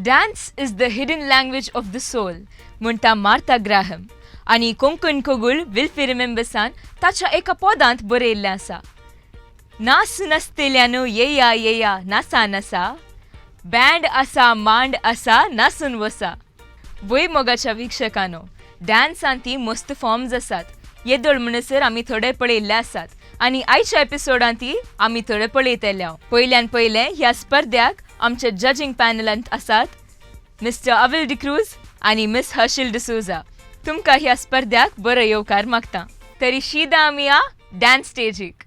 Dance is the hidden language of the soul म्हणटा Martha Graham आनी कोंकण कोगूळ विल्फी रिमेंबर्सान ताच्या एका पदांत बरयल्लें आसा. नास नासतेल्यानो येया येया नासा नासा, बँड आसा मांड आसा नासून वसा. वय मोगाच्या वीक्षकांनो, डान्सान ती मस्त फॉर्म्स आसात. येदोळ म्हणसर आमी थोडे पळयल्ले आसात आनी आयच्या एपिसोडांत ती आमी थोडे पळयतले. पयल्यान पयलें ह्या स्पर्ध्याक आमच्या जजींग पॅनलांत आसात मिस्टर अविल डिक्रूज आनी मिस हर्शील डिसोजा. तुमकां ह्या स्पर्ध्याक बरो येवकार मागता. तरी शीदा आमी या डान्स स्टेजीक.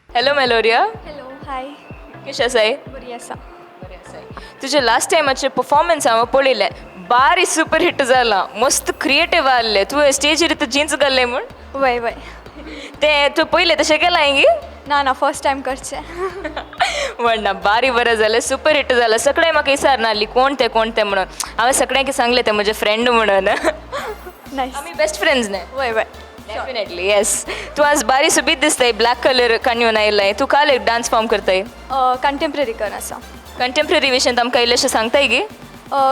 हॅलो मेलोरिया. हॅलो, हाय. कशें आसाय? बरी आसा. तुजें लास्ट टायमाचें परफॉर्मन्स हांवें पळयलें, बारी सुपर हिट जाला. मस्त क्रिएटीव आहलें. तुवें स्टेजीर जिन्स घाल्लें म्हूण. वय वय. तें तूं पयलें तशें केलां गी? ना ना, फर्स्ट टायम करचें. म्हणना बारी बरें जालें, सुपर हिट जालें. सगळें म्हाका विचारना आहली कोण तें कोण तें म्हणून. हांवें सगळ्यांक सांगलें तें म्हजें फ्रेंड म्हणून. नायस. आमी बेस्ट फ्रेंड्स न्ही? वय वय. डेफिनेटली येस. तूं आज बारी सोबीत दिसताय, ब्लॅक कलर काणयेवन आयलाय. तूं काल एक डान्स फॉर्म करताय? कंटेम्प्ररी कर आसा. कंटेम्प्ररी विशयांत आमकां इल्लेशें सांगताय गी?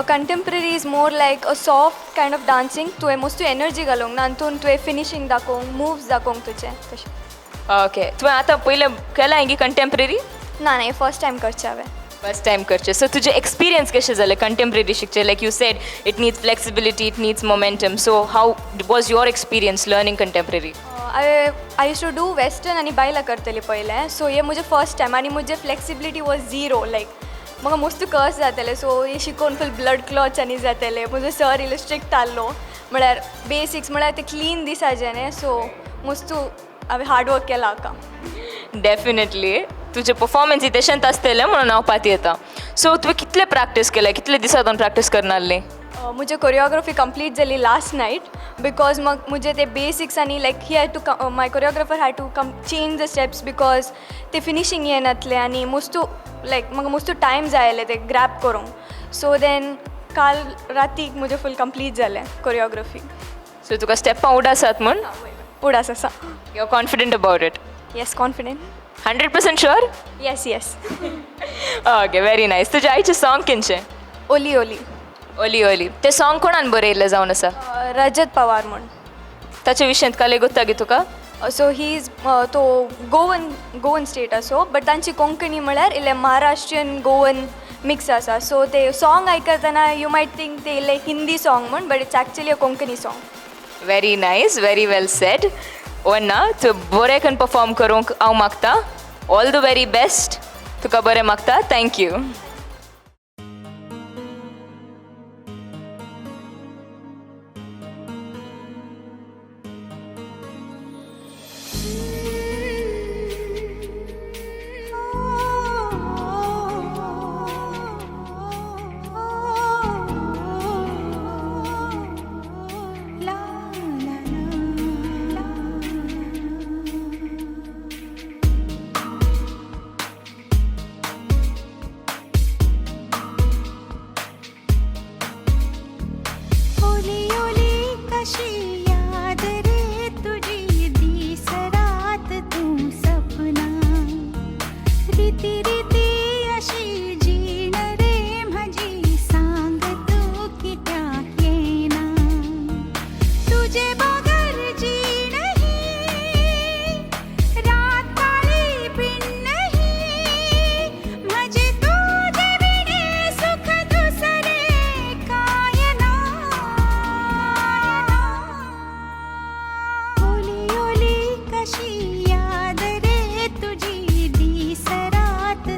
Contemporary is more like a soft kind of dancing. तुवें मोस्टली एनर्जी घालूंक ना अंतून, तुवें फिनिशींग दाखोवंक, मुव्स दाखोवंक तुजें तशें. ओके, तुवें आतां पयलें केलां गी कंटेम्प्ररी? ना ना, हें फर्स्ट टायम करचें हांवें. फर्स्ट टायम करचें. सो तुजें एक्सपिरियन्स कशें जालें कंटेम्प्ररी शिकचें? Like you said, it needs flexibility, it needs momentum, so how was your experience learning contemporary? I used to do western आनी बायलां करतली पयलें. सो हें म्हजें फर्स्ट टायम आनी म्हजें फ्लेक्सिबिलिटी वॉज झिरो. लायक म्हाका मस्त कस जातालें. सो हें शिकोवन फूल ब्लड क्लॉट्स आनी जाताले. म्हजो सर इल्लो स्ट्रिक्ट आहलो, म्हळ्यार बेसिक्स म्हळ्यार ते क्लीन दिसाचें न्ही. सो मस्तू हांवें हार्ड वर्क केलां हाका. डेफिनेटली, तुजें परफॉर्मन्स तशेंच आसतलें म्हणून हांव पातयेता. सो तुवें कितलें प्रॅक्टीस केलें? कितले दिसां प्रॅक्टीस करना आहली? म्हजे कोरियोग्राफी कंप्लीट जाली लास्ट नायट, because म्हाका म्हजे ते बेसिक्स आनी like he had to, my choreographer had to come change the steps because ते फिनिशींग येनातले आनी मोस्तू लायक म्हाका मोस्तू टायम जाय आसलें ते ग्रॅब करूंक. सो देन काल रातीक म्हजें फूल कंप्लीट जालें कोरियोग्राफी. सो तुका स्टेपां उडास आसात म्हूण? उडास आसा. You are confident about it? Yes, confident. 100% sure? Yes. Okay, very nice. तुजें आयचें सॉंग किनचें? ओली ओली. ओली ओली. तें सॉंग कोणान बरयल्लें जावन आसा? रजत पवार म्हूण. ताच्या विशयांत कांय गोत्ता गी तुका? सो he is तो गोवन गोवन स्टेट असो, बट तांची कोंकणी म्हळ्यार इल्लें महाराष्ट्रीयन गोवन मिक्स आसा. सो ते सॉंग आयकतना you might think ते इल्लें हिंदी सॉंग म्हूण, but it's actually a Konkani song. Very nice, very well said. वन्ना, तूं बरें करून परफॉर्म करूंक हांव मागता. ऑल the very best तुका, बरें मागता. Thank you. ओली ओली कशी याद रे तुझी, दीस रात तू सपना, रीती रीती अशी जीण रे म्हजी, सांग तू कित्याक येना. तुझे बगर जीण ही रात काळी पिण्ण ही, म्हजे तुझे विणे सुख दुसरे काय ना. ओली ओली कशी याद रे तुझी, दीस रात.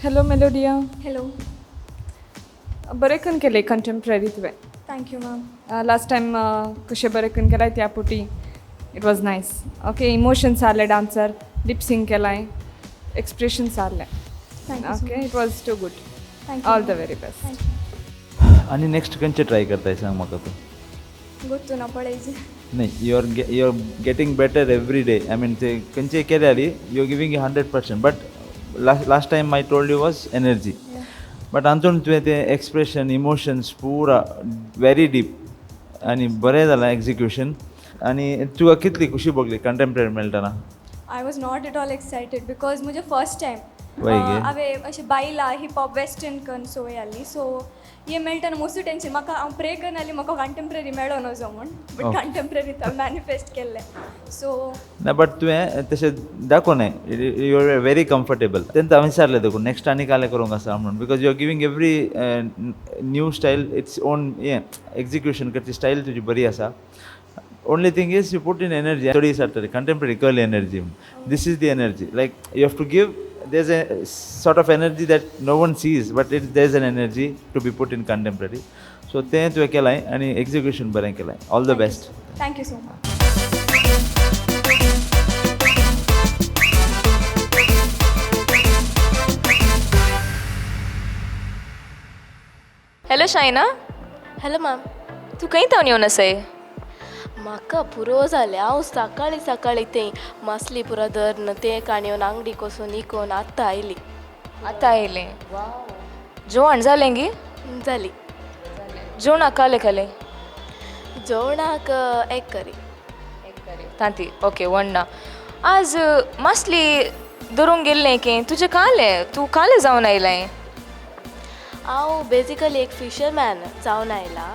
Hello Melodia. Hello. बरें करून केलें कंटेम्प्ररी तुवें. Thank you ma'am. Last time कशें बरें करून केलाय त्या पुटी it was nice. Okay, emotions आहले डान्सर, लिपसिंग केलाय, एक्सप्रेशन्स आहले. Thank you. Okay, it was too good. Thank you. All the very best. Thank you. आनी नेक्स्ट खंयचे ट्राय करताय सांग म्हाका तूं. गोत्तू ना पळयचे. नाही, you are getting better every day. I mean ते खंयचे केले जाल्यार you are giving 100%, but last time I told you was energy, but अंतून तुवें तें एक्सप्रेशन, इमोशन्स पुरा वेरी डीप आनी बरें जालां एक्जिक्युशन. आनी तुका कितली खुशी भोगली कंटेम्प्ररी मेळटना? I was not at all excited because म्हजें फर्स्ट टायम. वय गे. हांवें अशें बायलां हिप हॉप वेस्टर्न कन्न संवय आहली, सो हें मेळटना मोस्टली टेंशन म्हाका. हांव प्रे करन आहली म्हाका कंटेम्प्ररी मेळो नजो म्हूण, बट कंटेम्प्ररी हांवें मॅनिफेस्ट केल्लें, सो ना, बट तुवें तशें दाखोवनाय, you are very comfortable. तेन्ना हांवें विचारलें देखून नेक्स्ट आनी कालें करूंक आसा म्हणून, because you are giving every new style its own. हें एक्जिक्युशन करची स्टायल तुजी बरी आसा. Only thing is you put in energy चड विचारतली कंटेम्प्ररी कहली energy. This is the energy, like you have to give. There's a sort of energy that no one sees, but it there's an energy to be put in contemporary. So तें तुवें केलां आनी एक्जिक्युशन बरें केलां. All the best. Thank you so much. Hello Shaina. Hello ma'am. तूं खंय थावन येवन आसाय? म्हाका पुरो जालें. हांव सकाळीं सकाळीं थंय मासली पुरा धरून तें काणयेवन आंगडी कोसून इकोवन आत्तां आयली. आतां आयलें. जेवण जालें गी? जाली. जेवणाक कालें खालें? जेवणाक एग करी. तांती, ओके. वण्णा आज मासली धरूंक गेल्लें की तुजें कालें, तूं कालें जावन आयलें? हांव बेजिकली एक फिशरमॅन जावन आयलां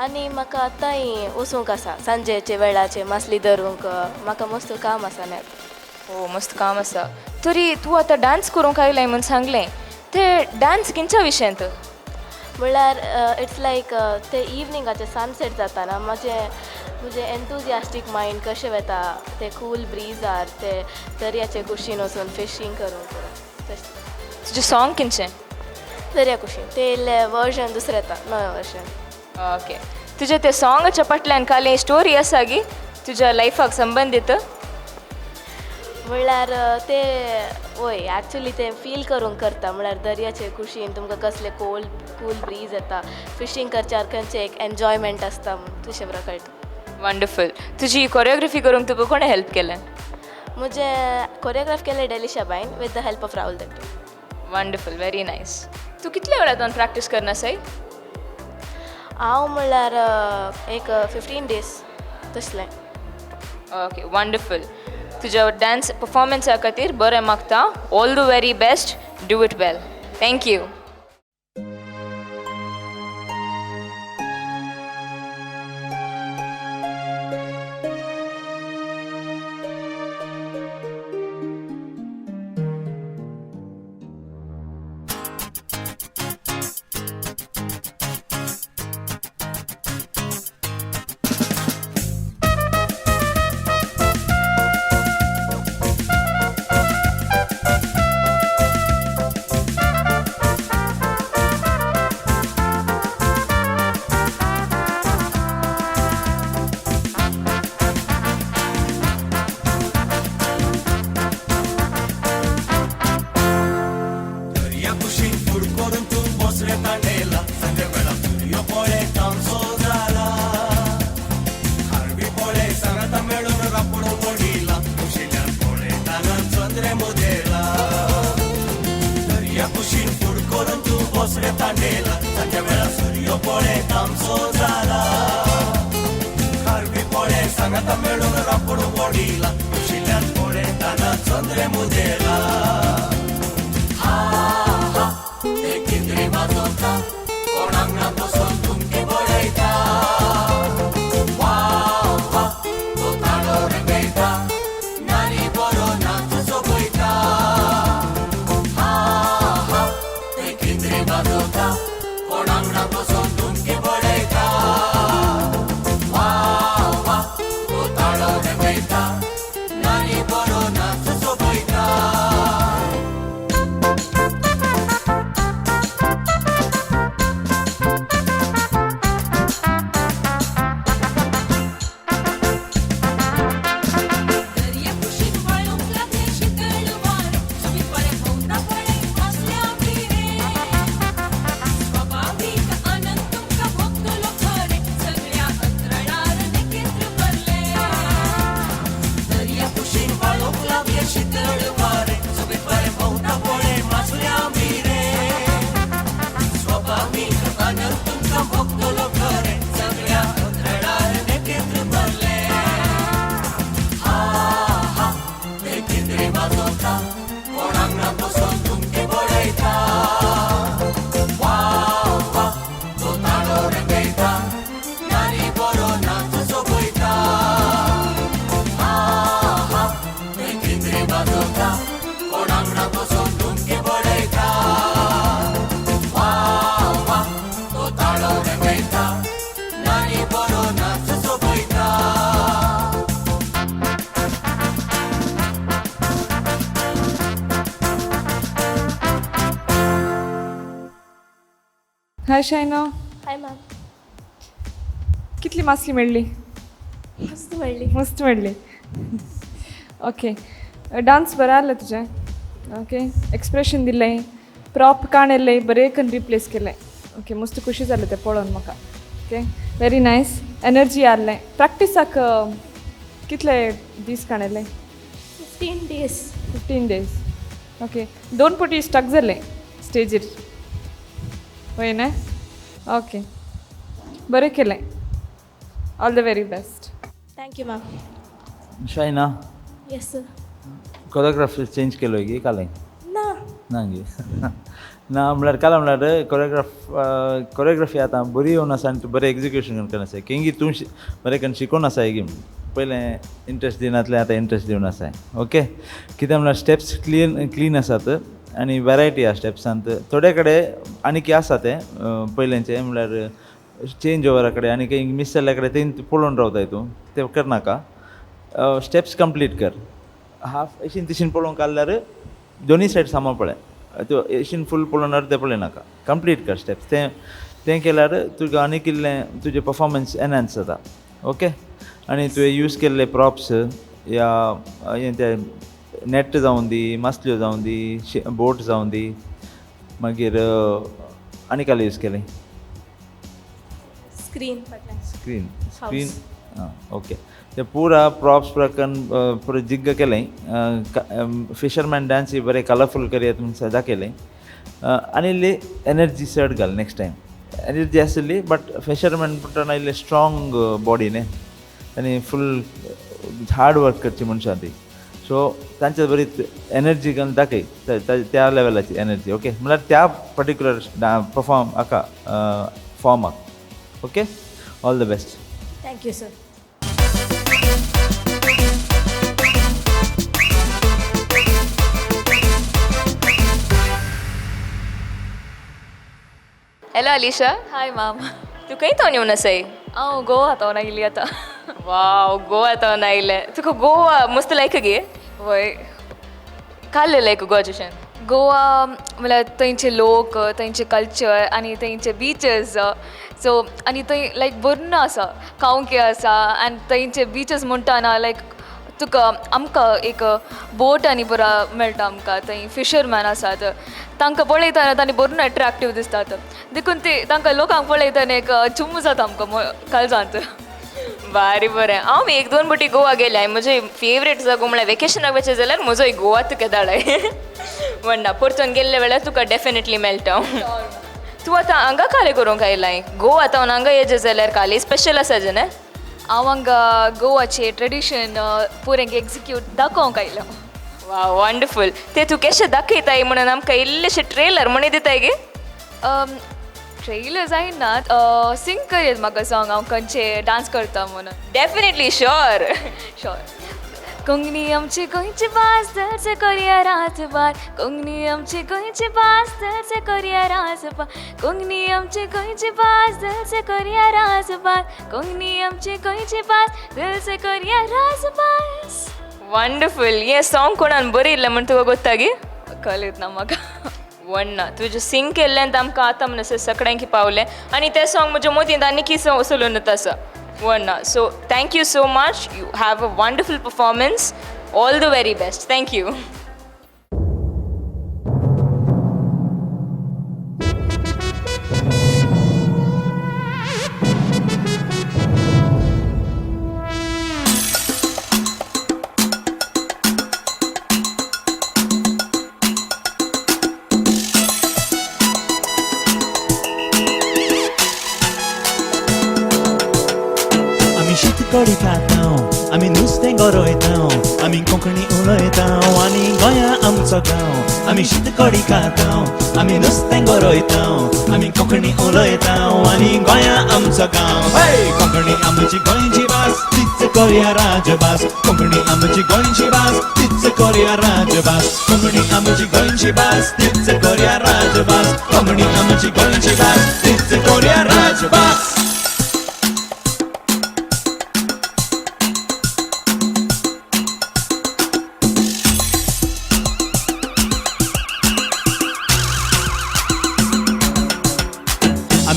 आनी म्हाका आतांय वचूंक आसा सांजेचे वेळाचे मासली धरूंक. म्हाका मस्त काम आसा न्ही. ओ, मस्त काम आसा. तरी तूं आतां डांस करूंक आयलें म्हूण सांगलें, ते डांस किंच्या विशयांत? म्हणल्यार it's लायक ते इवनिंगाचे सनसेट जाताना म्हजें म्हजें एन्थुजियास्टीक मायंड कशें वता, ते कूल ब्रिजार ते दर्याचे कुशीन वचून फिशींग करूंक तशें. तुजें सॉंग किंचें? दर्या कुशीन. ते इल्लें वर्जन दुसरें येता, नवें वर्जन. ओके, तुजें ते सॉंगाच्या फाटल्यान कालें स्टोरी आसा गी तुज्या लायफाक संबंदीत? म्हणल्यार ते वय एक्चुली ते फील करूंक करता. म्हणल्यार दर्याचे कुशीन तुमकां कसले कोल्ड कूल ब्रीज येता, फिशींग करच्यार खंयचें एक एन्जॉयमेंट आसता म्हूण तशें बरें कळटा. वंडरफूल. तुजी कोरियोग्राफी करूंक तुका कोणें हेल्प केलें? म्हजें कोरियोग्राफ केलें डेलिशा बायन with the help of Rahul Dattu. Wonderful, very nice. तूं कितल्या वेळा तावन प्रॅक्टीस करना आसाय? हांव म्हणल्यार एक 15 डेज तसलें. Okay, wonderful. तुज्या डांस परफॉर्मन्सा खातीर बरें मागता. All the very best. Do it well. Thank you. दर्या कुशीन फूड करून तूं बसरे तांडेला, सांजे वेळा सुर्यो पळे तामसो जाला. खारवी पळे सांगाता मेळून रापडो वडिला, कुशिल्यान पळयताना चंद्रे मुदेला. दर्या कुशीन फूड करून तूं बसरे तांडेला, सांजे वेळा सुर्यो पळे तामसो जाला. खारवी पळे सांगाता मेळून रापडो वडिला, कुशिल्यान पळयताना चंद्रे मुदेला. किंद्री वाजोता कोणाक ना बसून तुमके बडयता, वा वा, तो ताळो रंगयता, नारी बरो नाच सोबयता. हा हा, ते किंद्री वाजोता कोणाक ना बसून तुमके बडयता, वा वा, तो ताळो रंगयता, नारी बरो नाच सोबयता. हाय शायना. हाय मॅम. कितली मासली मेळ्ळी? मस्त मेळ्ळी. मस्त मेळ्ळी. ओके, डान्स बरें आहलें तुजें. ओके, एक्सप्रेशन दिलें, प्रॉप काणयलें, बरें करून रिप्लेस केलें. ओके, मस्त खुशी जालें तें पळोवन म्हाका. Okay, very nice. एनर्जी आहलें. प्रॅक्टिसाक कितले दीस काणयले? 15 days. 15 days. Okay, दोन पटी स्टक जालें स्टेजीर, वय न्हय? ओके, बरें केलें. All the very best. Thank you ma'am. Shaina. Yes sir. Choreography change केलो की कालें? ना. ना गे, ना. म्हणल्यार काल म्हणल्यार कोरियोग्राफी आतां बरी येवन आसा आनी तूं बरें एग्जिक्युशन करून आसाय. केंगी तूं बरें करून शिकोवन आसाय गी. पयलें इंट्रस्ट दिनासलें, आतां इंट्रस्ट दिवन आसाय. ओके, कितें म्हणल्यार स्टेप्स क्लीन क्लीन आसात आनी वेरायटी आसा स्टेप्सांत. थोडे कडेन आनीक आसा तें पयलेंचें, म्हणल्यार चेंज ओवरा कडेन आनी खंय मीस जाल्ल्या कडेन तें पळोवन रावताय तूं. तें करनाका. स्टेप्स कंप्लीट कर. हाफ अशीन तिशीन पळोवंक काडल्यार दोनूय सायड सामा पळय तूं. एशीन फूल पळोवन अर्दें पळयनाका, कंप्लीट कर स्टेप्स. तें तें केल्यार तुका आनीक इल्लें तुजें पफॉर्मन्स एनहान्स जाता. ओके, आनी तुवें यूज केल्ले प्रॉप्स या हें तें नॅट जावं दी, मासल्यो जावं दी, बोट जावं दी, मागीर आनी काल यूज केलें? स्क्रीन फाटल्यान. Screen, screen. आं, ओके. ते पुरा प्रॉप्स प्रकन पुरो जिग्ग केलें. फिशरमॅन डांस बरें कलरफूल करयात म्हूण सदां केलें आनी इल्ली एनर्जी चड घाल नेक्स्ट टायम. एनर्जी आसली बट फिशरमॅन म्हणटना इल्लें स्ट्रॉंग बॉडी न्ही, आनी फूल हार्ड वर्क करची मनशां ती. सो तांचे बरी एनर्जी घालून दाखय त्या लेवलाची एनर्जी. ओके, म्हळ्यार त्या पर्टिक्युलर परफॉर्म हाका फॉर्माक. Okay, all the best. Thank you sir. Hello Alisha. Hi ma'am. तूं खंय थोन येवन आसाय? हांव गोवा थोवन आयिल्ली आतां. वाव, गोवा थोन आयलें. तुका गोवा मस्त लायक गे? वय. काल्ले लायक गोवा चेशन? गोवा म्हणल्यार थंयचे लोक, थंयचे कल्चर आनी थंयचे बिचीस. सो आनी थंय लायक बरें आसा, खावंक आसा आनी थंयचे बिचीस म्हणटा लायक तुका आमकां एक बोट आनी पुरा मेळटा आमकां. थंय फिशरमॅन आसात, तांकां पळयतना तांणी बरें एट्रेक्टीव दिसतात, देखून ते तांकां लोकांक पळयतना एक चुम जाता आमकां काळजांत. बारी बरें. हांव एक दोन पटी गोवा गेल्या. म्हजे फेवरेट जागो म्हळ्यार वेकेशनाक वचें जाल्यार म्हजो गोवा तुका धाडाय म्हणटा. परतून गेल्ले वेळार तुका डेफिनेटली मेळटा. तूं आतां हांगा काले करूंक आयलाय? गोवा आतां हांगा येयचें जाल्यार काले स्पेशल आसा जेन्ना? हांव हांगा गोवाचे ट्रेडिशन पुरें एक्जिक्यूट दाखोवंक आयलां. वा, वंडरफूल. ते तूं कशें दाखयताय म्हणून आमकां इल्लेशें ट्रेलर म्हण दिताय गे? ट्रेलर जायना, सिंग करयत म्हाका सॉंग हांव खंयचे डांस करता म्हणून. Definitely, sure. Sure. Konkani आमची गोंयची भास, चडशे करुया राजभास. कोंकणी आमची गोंयची भास, चडशे करुया राजभास. कोंकणी आमची गोंयची भास, चडशे करुया राजभास. कोंकणी आमची गोंयची भास, चडशे करुया राजभास. वंडरफूल. हें सॉंग कोणान बरयल्लें म्हण तुका गोत्ता गे? कळत ना म्हाका. वण्णा तुजें सिंग केल्ल्यान आमकां आतां म्हणसर सगळ्यांकी पावलें आनी तें सॉंग म्हज्या मतींत आनीक चलून आसा. वण्णा, so thank you so much. You have a wonderful performance. All the very best. Thank you. आमी शीत कडी खाता, आमी नुस्तें गरयता, आमी कोंकणी उलयता आनी गोंया आमचो गांव. आमी शीत कडी खाता, आमी नुस्तें गरयता, आमी कोंकणी उलयता आनी गोंया आमचो गांव. कोंकणी आमची गोंयची भास, तीच करुया राजभास. कोंकणी आमची गोंयची भास, तीच करुया राजभास. कोंकणी आमची गोंयची भास, तीच करुया राजभास. कोंकणी आमची गोंयची भास, तीच करुया राजभास.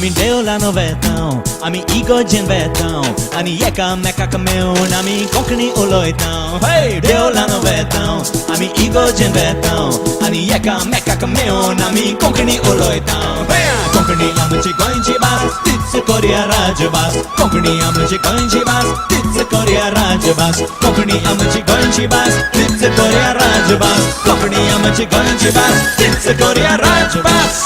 आमी देवलान वेताव, आमी इगोजेन वेताव आनी एकामेकाक मेळून आमी कोंकणी उलयताव. हे देवलान वेताव, आमी इगोजेन वेताव आनी एकामेकाक मेळून आमी कोंकणी उलयताव. कोंकणी आमची गोंयची भास, तीच कोरया राजभास. कोंकणी आमची गोंयची भास, तीच कोरया राजभास. कोंकणी आमची गोंयची भास, तीच कोरया राजभास. कोंकणी आमची गोंयची भास, तीच कोरया राजभास.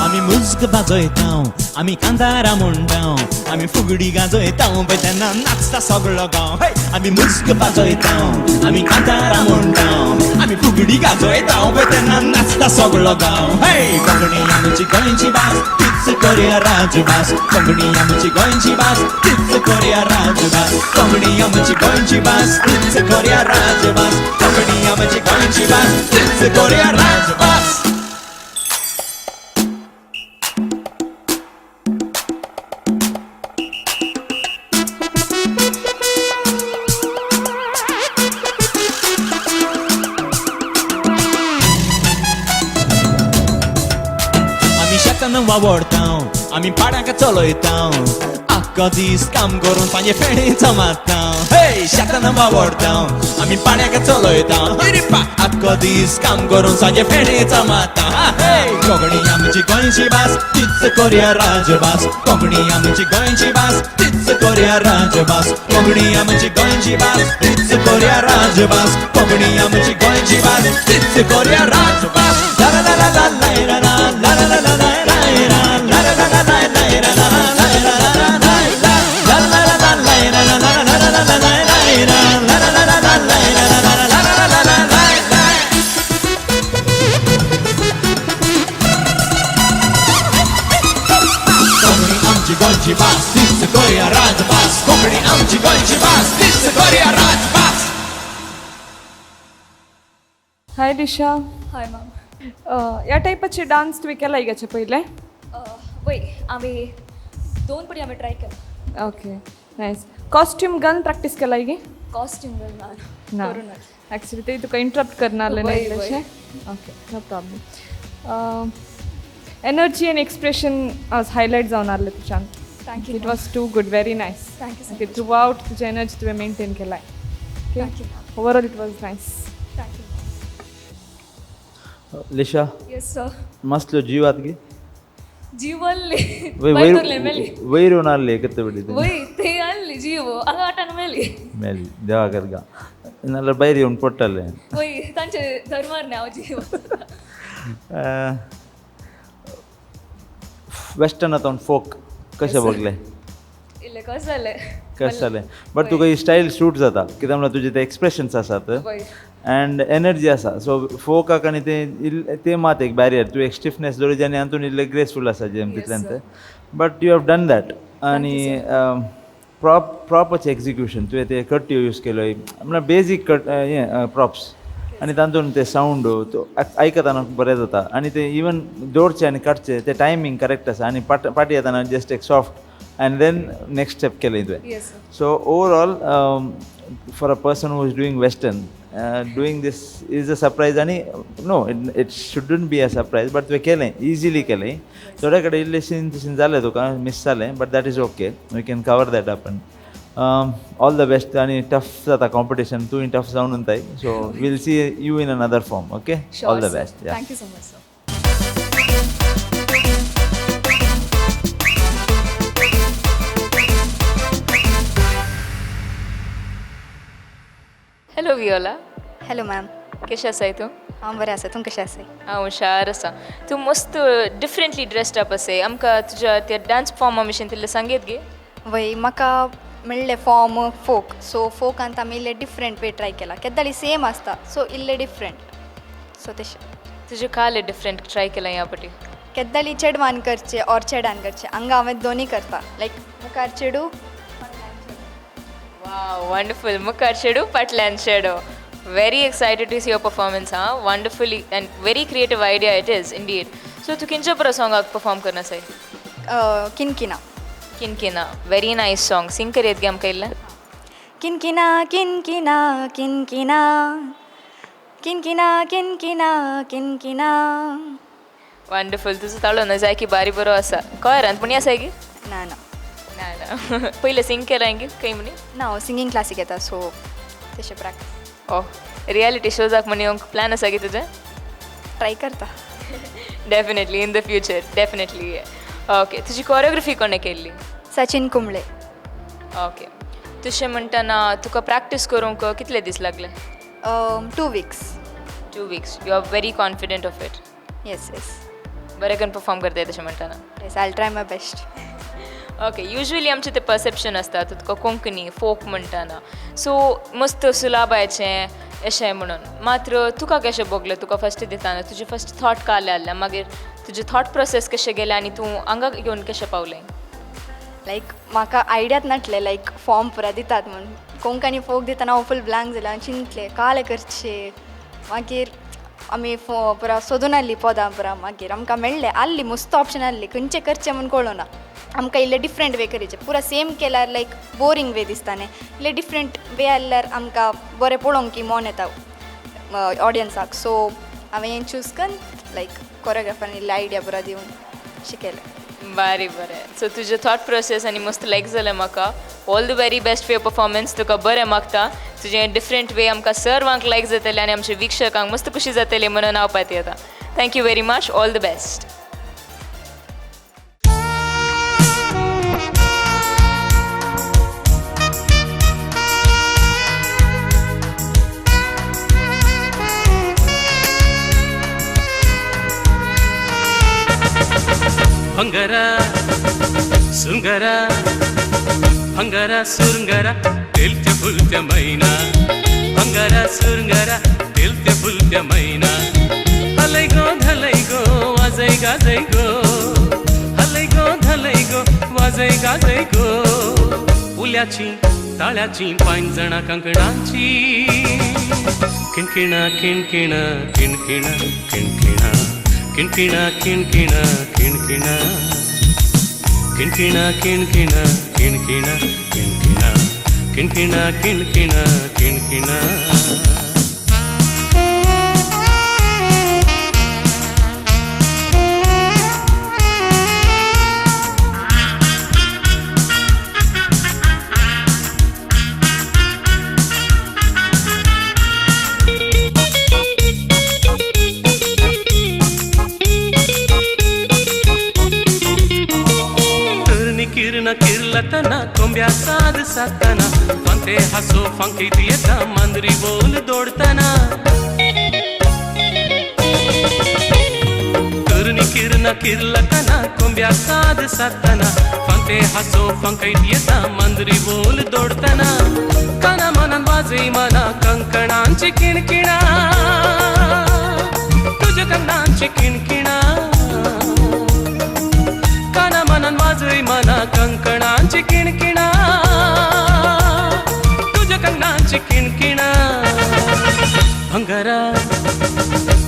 आमी मुज्ग वाजयताव, आमी कांतारां म्हणटाव, आमी फुगडी गाजयताव, पळय तेन्ना नाचता सगळो गांव. आमी मुज्ग वाजयताव, आमी कांतारां म्हणटाव, आमी फुगडी गाजयताव, पळय तेन्ना नाचता सगळो गांव. हे कोंकणी आमची गोंयची भास, तीच कोरया राजभास. कोंकणी आमची गोंयची भास, तीच कोरया राजभास. कोंकणी आमची गोंयची भास, तीच कोरया राजभास. कोंकणी आमची गोंयची भास, तीच कोरया राजभास. आमी शेतान वावडताव, आमी पाड्याक चलयताव, आख्खो दीस काम करून सांजे फेणी जमाताव. हे शेतान वावडताव, आमी पाड्याक चलयताव, आख्खो दीस काम करून सांजे फेणी जमाताव. कोंकणी आमची गोंयची भास, तीच कोरया राजभास. कोंकणी आमची गोंयची भास, तीच कोरया राजभास. कोंकणी आमची गोंयची भास, तीच कोरया राजभास. कोंकणी आमची गोंयची भास, तीच कोरया राजभास. ला ला ला ला ला ला ला ला ला ला ला कोंकणी आमची गोंयची भास, तीच कोरया राजभास. कोंकणी आमची गोंयची भास, तीच कोरया राजभास. हाय दिशा. हाय मॅम. ह्या टायपाचे डान्स तुवें केला हेच्या पयलें? वय, हांवें दोन पटी हांवें ट्राय केला. Okay, nice. कॉस्ट्यूम घालून प्रॅक्टीस केला गे? कॉस्ट्यूम ना. ना. करूं ना. ॲक्च्युली ते तुका इंटरप्ट करणार वय, नाही वय. तशें. Okay, no problem. Energy and expression आज हायलायट जावन आहलें तुज्यान. Thank you. It was too good, very nice. Thank you so okay much. Through out तुझी एनर्जी तुवें मेंटेन केलाय. Thank you ma'am. Overall it was nice. Thank you. Lisha. Yes sir. मस्त जीव आत गे. जीवल्ली. वय. वयर मेली. वयर येवन आहले कत्ते पडली. वय, ते आहली जीव हांगा वाटान मेली. मेली देवा करगा, नाल्यार भायर येवन पडटाले. वय, तांचे धर्मार न्ही हांव जीव. वेस्टर्न आतां फोक कशें बगलें? इल्लें कशें जालें. कशें जालें, बट तुका ही स्टायल सूट जाता, कित्याक म्हणल्यार तुजे ते एक्सप्रेशन्स आसात एंड एनर्जी आसा. सो फोकाक आनी ते ते मात एक बॅरियर, तूं एक स्टिफनेस दवरिल्ली आनी हातून इल्लें ग्रेसफूल आसा जें तितल्यान ते, but you have done that. आनी प्रॉपाचें एक्जिक्युशन तुवें ते कट्ट्यो यूज केल्यो, म्हणल्यार बेजीक कट हें प्रॉप्स, आनी तातूंत ते सावंड तो आयकतना बरें जाता. आनी ते इवन दवरचे आनी काडचे ते टायमींग करेक्ट आसा. आनी पाट पाटी येतना जस्ट एक soft and then next step केलें तुवें. Yes sir. So overall, for a person who is doing western, doing this is a surprise. आनी no, it shouldn't be a surprise, but तुवें केलें, इजिली केलें. थोडे कडेन इल्लें तशें जालें, तुका मिस जालें, but that is okay, we can cover that up. All the best. आनी टफ जाता कॉम्पिटिशन, तूंय टफ जावन उरताय, so we'll see you in another form. Okay, all the best. Thank you so much sir. Hello Viola. Hello ma'am. कशें आसाय तूं? हांव बरें आसा, तूं कशें आसाय? हांव हुशार आसा. तूं मस्त डिफरंटली ड्रेस्ड अप आसाय. आमकां तुज्या त्या डान्स फॉर्मा विशीं तितलें सांगयत गे. वय, म्हाका मेळ्ळें फॉर्म फोक, सो फोकांत आमी इल्लें डिफरंट वे ट्राय केला. केद्दाली सेम आसता, सो इल्लें डिफरंट, सो तशें. तुजें कालें डिफरंट ट्राय केलां ह्या पाटी? केद्दाली चेडवान करचें ऑर चेड्यान करचें, हांगा हांवें दोनी करता, लायक मुखार चेडूं. Wow, wonderful. मुखार चेडूं, फाटल्यान चेडो. Very excited to see your performance. हां, wonderfully and very creative idea it is indeed. So तूं खंयच्या बरो सॉंगाक परफॉर्म करना साय? किनकिना. किनकिना, व्हेरी नायस सॉंग. सिंग करयत गे आमकां इल्लें. किनकिना किनकिना किनकिना किनकिना किनकिना किनकिना. वंडरफूल. तुजो ताळो नजायकी बारी बरो आसा. कॉयरांत पुणी आसाय गे? ना ना. ना ना. पयलें सिंग केलां गे खंय म्हणी? ना, हांव सिंगींग क्लासीक येता, सो तशें प्रॅक्टीस. ओ, रियलिटी शोजाक म्हण येवंक प्लॅन आसा गे तुजें? ट्राय करता. Definitely in the future, definitely. Okay, तुजी कोरियोग्राफी कोणें केल्ली? सचिन कुंबळे. ओके, तशें म्हणटना तुका प्रॅक्टीस करूंक कितले दीस लागले? 2 weeks. 2 weeks. You are very confident of it? Yes yes. बरें करून परफॉर्म करताय तशें म्हणटना. Yes, I try my best. Okay, usually आमचें तें परसेप्शन आसता तुका कोंकणी फोक म्हणटना सो मस्त सुलाबायचें अशें म्हणून, मात्र तुका कशें भोगलें? तुका फस्ट दिताना तुजें फस्ट थॉट काले आसलें, मागीर तुजें थॉट प्रोसेस कशें गेलें आनी तूं हांगा येवन कशें पावलें? लायक म्हाका आयडियाच नासलें लायक फॉर्म पुरा दितात म्हूण. कोंकणी फोक दितना हांव फूल ब्लँक जालें. हांवें चिंतलें कालें करचें. मागीर आमी पुरा सोदून आहली पदां पुरा. मागीर आमकां मेळ्ळें, आहली मस्त ऑप्शन आहली, खंयचें करचें म्हूण कळना. आमकां इल्लें डिफरंट वे करचें, पुरा सेम केल्यार लायक बोरींग वे दिसता न्ही. इल्लें डिफरंट वे आहल्यार आमकां बरें पळोवंक की मन येता ऑडियन्साक. सो हांवें हें चूज कन्न लायक कोरियोग्राफरान इल्लें आयडिया पुरा दिवन शिकयलें. बरें बरें. सो तुजें थॉट प्रोसेस आनी मस्त लायक जालें म्हाका. All the very best for your performance. तुका बरें मागता. तुजें डिफरंट वे आमकां सर्वांक लायक जातलें आनी आमच्या वीक्षकांक मस्त खुशी जातली म्हणून हांव पातयेता. Thank you very much. All the best. Bangara सुंगरा भंगारा सुरंगारा तेलत्या फुलत्या मैना, भंगारा सुरंगारा तेलत्या फुलत्या मैना. हलय गो धलय गो वाजय गाजय गो, हलय गो धलय गो वाजय गाजय गो. उल्याची ताळ्याची पांयजणां कांकणांची, किणकिणा किणकिणा किणकिणा किणकिणा किणकिणा किणकिणा किणकिणा किणकिणा किणकिणा किणकिणा किणकिणा किणकिणा किणकिणा किणकिणा. किरलतना कोंब्या साद सादतना, फांते हासो फांकीत येता मांद्री बोल दोडतना. करणी किरणा किरलतना कोंब्या साद सादतना, फांते हासो फांकीत येता मांद्री बोल दोडतना. काना मनान वाजय मना कंकणांची किणकिणा, तुज्या कंकणांची किणकिणा. काना मनान वाजय मना कंकणांची किणकिणा, तुज्या कंकणांची किणकिणा. भंगारा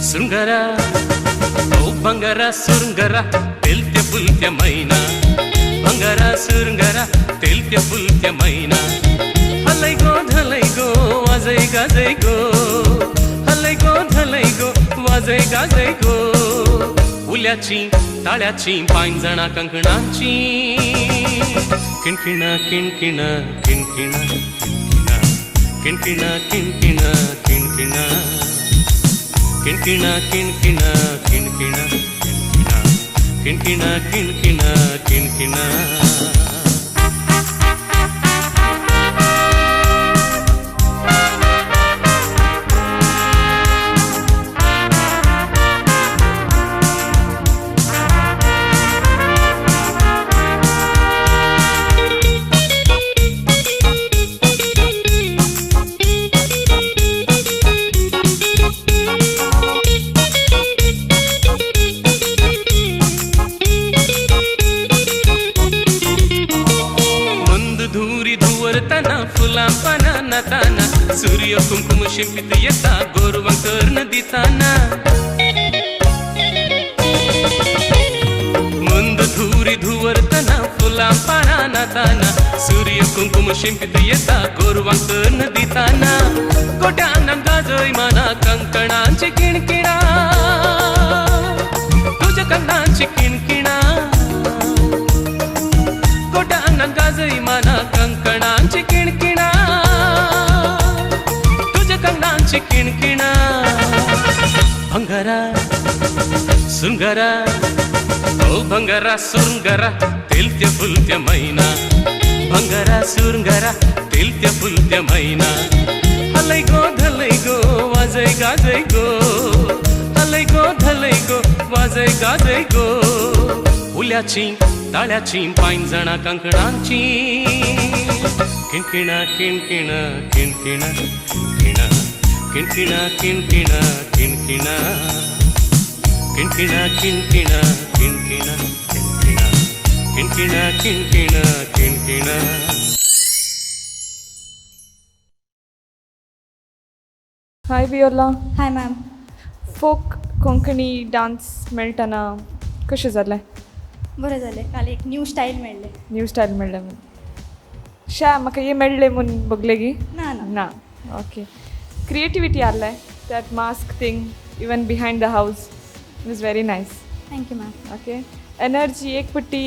सुरंगारा ओ भंगारा सुरंगारा तेलत्या फुलत्या मैना, भंगारा सुरंगारा तेलत्या फुलत्या मैना. हलय गो धलय गो वाजय गाजय गो, हलय गो धलय गो वाजय गाजय गो. उल्याची ताळ्याची पांयजणां कंकणांची, किणकिणा किणकिणा किणकिणा किणकिणा किणकिणा किणकिणा किणकिणा किणकिणा किणकिणा किणकिणा किणकिणा किणकिणा. सूर्य कुंकुम शिंपीत येता गोरवां कर्ण दिताना, मंद धुरी धुवरतना फुलां पानां कुंकुम शिंपीत येता गोरवांक तन दिताना गोट्या आंगान गाजय मना कंकणांची किणकिणा तुज्या कंकणांची किणकिणा गोट्या आंगान गाजय मना कंकणांची किणकिणा तुज्या कंकणांची किणकिणा भंगारा सुंगरा ओ भंगारा सुंगरा तेलत्या फुलत्या मैना भंगारा सुरंगारा तेलत्या फुलत्या मैना हलय गो धलय गो वाजय गाजय गो हलय गो धलय गो वाजय गाजय गो उल्याची ताळ्याची पांयजणा कंकणांची किणकिणा किणकिणा किणकिणा किणकिणा किणकिणा किणकिणा किणकिणा किणकिणा किणकिणा किणकिणा किणकिणा किणकिणा किणकिणा. Hi Viola. Hi ma'am. Folk Konkani dance मेळटना कशें जालें? बरें जालें, काल एक न्यू स्टायल मेळ्ळें. न्यू स्टायल मेळ्ळें म्हूण शा म्हाका हें मेळ्ळें म्हूण बगलेगी ना ना ना. ओके, क्रिएटिविटी आहलें that mask thing even behind the house was very nice. Thank you ma'am. Okay, energy एक पट्टी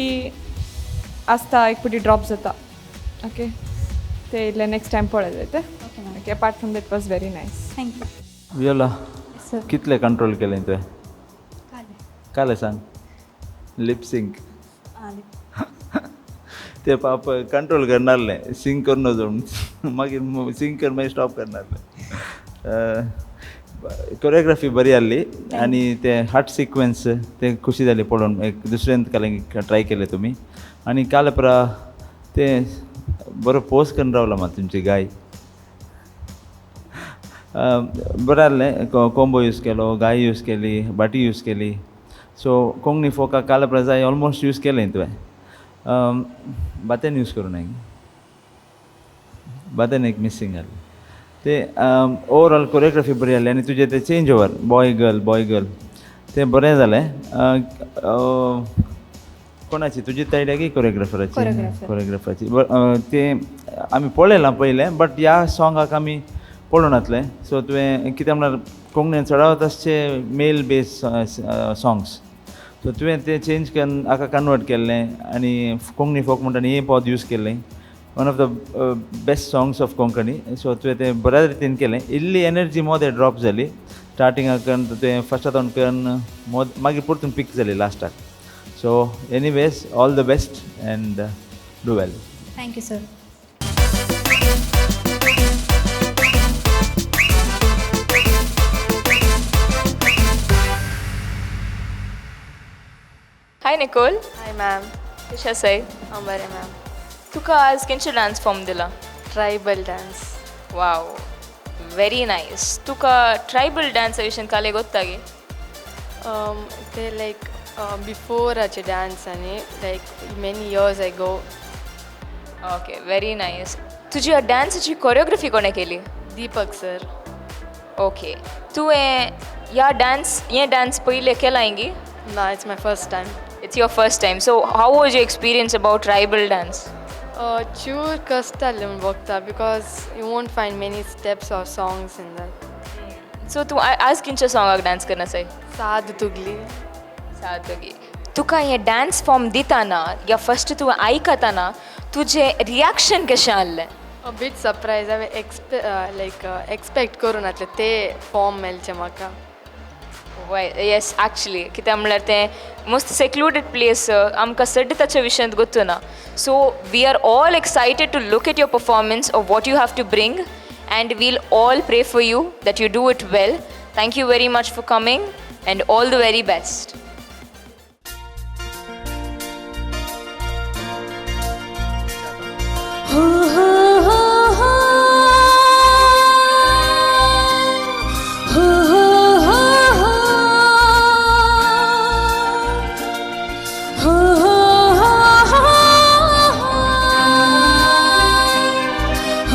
आसता एक पट्टी ड्रॉप जाता. ओके, ते इल्लें नेक्स्ट टायम पळय जाय ते. Okay, apart from that was very nice. Thank you. Viola, sir कितले कंट्रोल केलें तुवें? काले काले सांग. लिप सिंक ते पाप कंट्रोल करनासलें, सिंक करून नजो मागीर सिंक कर मागीर स्टॉप करनासलें. कोरियोग्राफी बरी आहली आनी ते हार्ट सिक्वेन्स ते खुशी जाली पळोवन, एक दुसऱ्यान काल ट्राय केले तुमी आनी काल परा ते बरो पोस्ट करून रावला मात तुमची गाय बरें आहलें. कोंबो यूज केलो, गाय यूज केली, बाटी यूज केली. सो कोंकणी फोकाक काल परा जाय ऑलमोस्ट यूज केलें तुवें. बातेन यूज करूं नाय, बातेन एक मिसींग आहलें. ते ओवरऑल कोरियोग्राफी बरी आहली आनी तुजें ते change over boy girl boy girl तें बरें जालें. कोणाची तुजी आयडिया की कोरियोग्राफराची? कोरियोग्राफराची. तें आमी पळयलां पयलें, बट ह्या सोंगाक आमी पळोवं नासलें. सो तुवें कितें म्हळ्यार कोंकणीन चडावत आसचे मेल बेज सोंग्स, सो तुवें तें चेंज करून हाका कन्वर्ट केल्लें आनी कोंकणी फोक म्हणटा आनी हें पद यूज केल्लें. One of the best songs of Konkani. So तुवें तें बऱ्या रितीन केलें. इल्ली एनर्जी मोदें ड्रॉप जाली स्टार्टिंगाक करून, तुवें फर्स्ट आतां करून मोद मागीर परतून पीक जाली लास्टाक. So anyways all the best and do well. Thank you sir. Hi Nicole. Hi ma'am. कशें आसाय? हांव बरें मॅम. तुका आज खंयचो डांस फॉर्म दिला? Tribal dance. Wow, very nice. तुका ट्रायबल डान्सा विशीं काले गोत्ता गे? ते लायक बिफोराचे डान्स आनी like many years ago. Okay, very nice. तुजी डान्साची कोरियोग्राफी कोणें केली? दीपक सर. ओके, तुवें ह्या डान्स हें डान्स पयलें केलां गी? ना, it's my first time. It's your first time. So how was your experience about tribal dance? चूर कष्ट जालें म्हूण भोगता because you won't find many steps or songs in that. So तूं आज खंयच्या सोंगाक डान्स करना आसाय? साद तुगली. साद तुगली. तुका हें डान्स फॉर्म दिताना या फर्स्ट तूं आयकताना तुजें रिएक्शन कशें आहलें? अ बीट सरप्रायज. हांवें लायक एक्सपेक्ट करूं नासलें ते फॉर्म मेळचें म्हाका. येस, एक्चुली कित्याक म्हणल्यार तें मोस्ट सेक्लुडेड प्लेस, आमकां सड्ड ताच्या विशयांत गोत्तू ना. So we are all excited to look at your performance of what you have to bring and we'll all pray for you that you do it well. Thank you very much for coming and all the very best. हो हो हो हो हो हो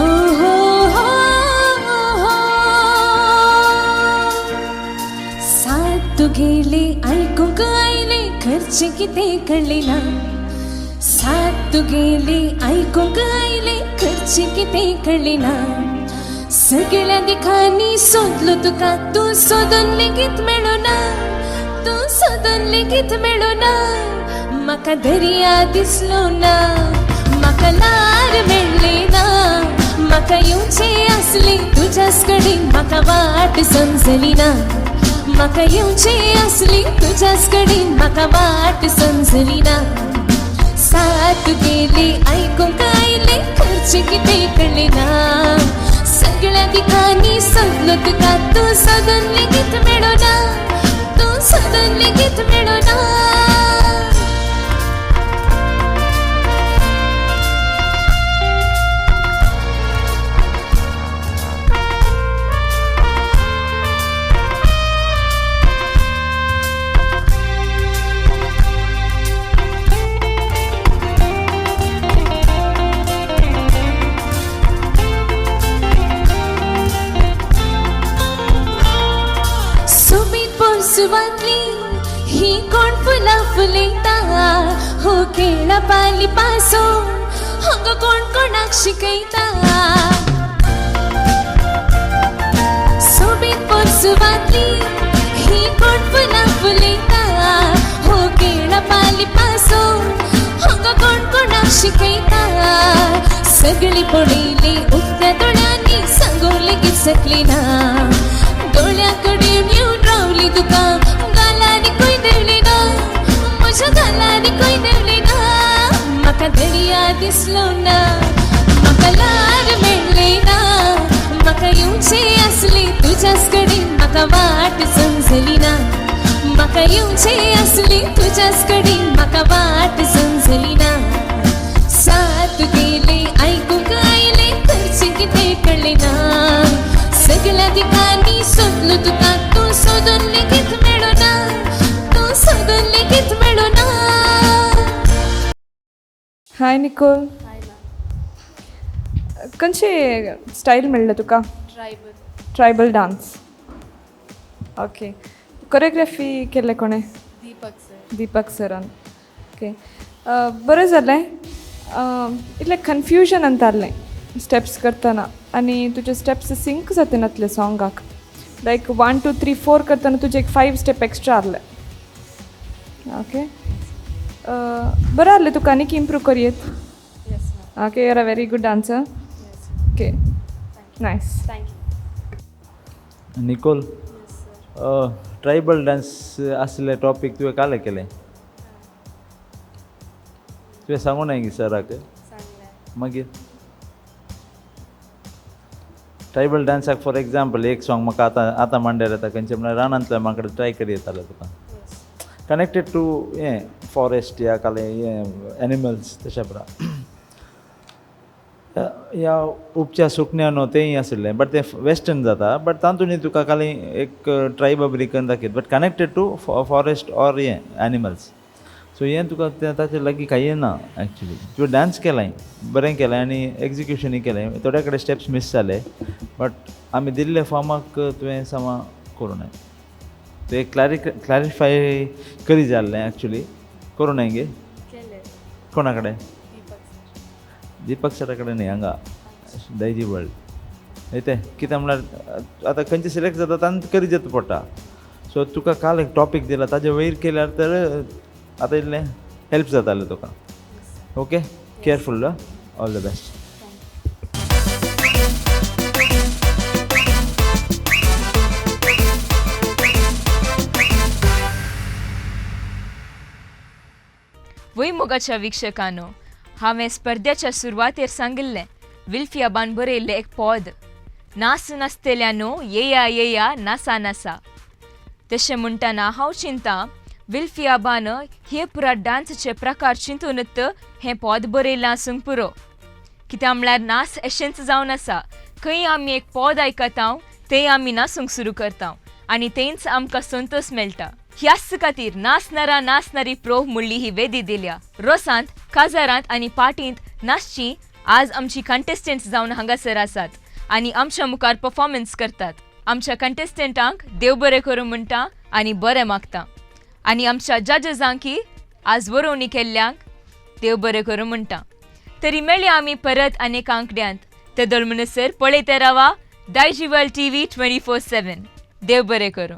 हो हो हो हो. सात तुगेले आयकूंक आयले खर्चे कितें कळ्ळें ना. साथ तुगेली आयकूंक आयलें करचें कितें कळ्ळें ना. सगळ्या दिकांनी सोदलो तुका, तूं सोदून लेगीत मेळो ना, तूं सोदून लेगीत मेळो ना. म्हाका दर्या दिसलो ना, म्हाका लार मेळ्ळें ना. म्हाका येवचें आसलें तुज्याच कडेन, म्हाका वाट समजली ना. म्हाका येवचें आसलें तुज्याच कडेन, म्हाका वाट समजली ना. साथ गेली आयकूंक आयलें करचें कितें कळ्ळें ना. सगळ्या दिकांनी सोदलो तुका, तूं सोदून लेगीत मेळो ना, तूं सोदून लेगीत मेळो ना. सोबीत पोरसुवातली ही कोण फुलां फुलयता, हो खेळा पाली पासो हांगा कोण कोणाक शिकयता. सोबीत पोरसुवातली ही कोण फुलां फुलयता, हो खेळा पाली पासो हांगा कोण कोणाक शिकयता. सगळी पळयली उकत्या दोळ्यांनी, सांगूंक लेगीत शकली ना. दोळ्या कडेन येवन रावली तुका, गालांनी खंय देंवली ना, म्हज्या गालांनी खंय देंवली ना. म्हाका दर्या दिसलो ना, म्हाका लार मेळ्ळें ना. म्हाका येवचें आसलें तुज्याच कडेन, म्हाका वाट समजली ना. म्हाका येवचें आसलें तुज्याच कडेन, म्हाका वाट समजली ना. साथ गेले आयकूंक आयलें करचें कितें कळ्ळें ना. सगळ्या दिकांनी सोदलो तुका, तूं सोदून लेगीत मेळो ना, तूं सोदून लेगीत मेळो ना. हाय निकोल, खंयचे स्टायल मेळ्ळें तुका? Tribal. Tribal dance. Okay, choreography केल्लें कोणें? दीपक सर. दीपक सरान. ओके, बरें जालें. इतलें कन्फ्युजन जातालें स्टेप्स करतना आनी तुजे स्टेप्स सिंक जातानातले सोंगाक. लायक 1 2 3 4 करतना तुजे एक 5 स्टेप एक्स्ट्रा आहले. ओके, बरें आहलें, तुका आनीक improve करयेत. Yes ma'am. Okay, you're a very good dancer. Okay, nice. Thank you. Nicole, tribal dance आसले टॉपीक तुवें काले केलें, तुवें सांगू नाय गी सराक? सांगलें. मागीर ट्रायबल डान्साक फॉर एग्जाम्पल एक सॉंग म्हाका आतां आतां मांड्यार येता, खंयचें म्हणल्यार रानांतल्यान म्हाका ट्राय करी येतालें तुका, कनेक्टेड टू हें फॉरेस्ट या काले हें एनिमल्स तशें परा ह्या उपच्या सुकण्या न्हू तेंय आशिल्लें, बट तें वेस्टर्न जाता, बट तातूंत तुका खाली एक ट्रायब बरी करून दाखयत, but connected to forest or हें एनिमल्स. सो हें तुका तें ताचे लागीं कांय ना एक्चुली. तुवें डान्स केलाय, बरें केलें आनी एग्जिक्युशनूय केलें, थोड्या कडेन स्टेप्स मीस जाले, बट आमी दिल्ले फॉर्माक तुवें समा करूं नाय. तें क्लॅरिफाय करी जाल्लें एक्चुली, करूं नाय गे? केलें. कोणा कडेन? दीपक सर. दीपक सरा कडेन न्ही, हांगा दायजी वर्ल्ड तें कितें म्हणल्यार आतां खंयचें सिलेक्ट जाता तांकां करी जाता पडटा. सो तुका काल एक टॉपीक दिला ताजे वयर केल्यार तर आतां इल्लें हेल्प जातालें तुका. Okay, careful, all the best. वय मोगाच्या वीक्षकांनो, हांवें स्पर्धेच्या सुरवातेर सांगिल्लें विल्फियाबान बरयल्लें एक पद, नास नासतेल्यानो येया येया नासा नासा. तशें म्हणटना हांव चिंता विल्फियाबान हे पुरा डान्सचे प्रकार चिंतूनच हें पद बरयलां आसूंक पुरो. कित्याक म्हळ्यार नास एशेंच जावन आसा, खंय आमी एक पद आयकता तें आमी नासूंक सुरू करता आनी तेंच आमकां संतोश मेळटा. ह्याच खातीर नाचणारा नाचणारी प्रोव मुळ्ळी ही वेदी दिल्या. रोसांत, काजारांत आनी पार्टींत नाचची आज आमची कंटेस्टंट्स जावन हांगासर आसात आनी आमच्या मुखार परफॉर्मन्स करतात. आमच्या कंटेस्टंटांक देव बरें करूं म्हणटा आनी बरें मागता आनी आमच्या जजेसांकी आज वरोवणी केल्ल्यांक देव बरें करूं म्हणटा. तरी मेळया आमी परत आनी आंकड्यांत. तेदोळ म्हणसर पळयत रावा दायजिवल टीव्ही 24/7. देव बरें करूं.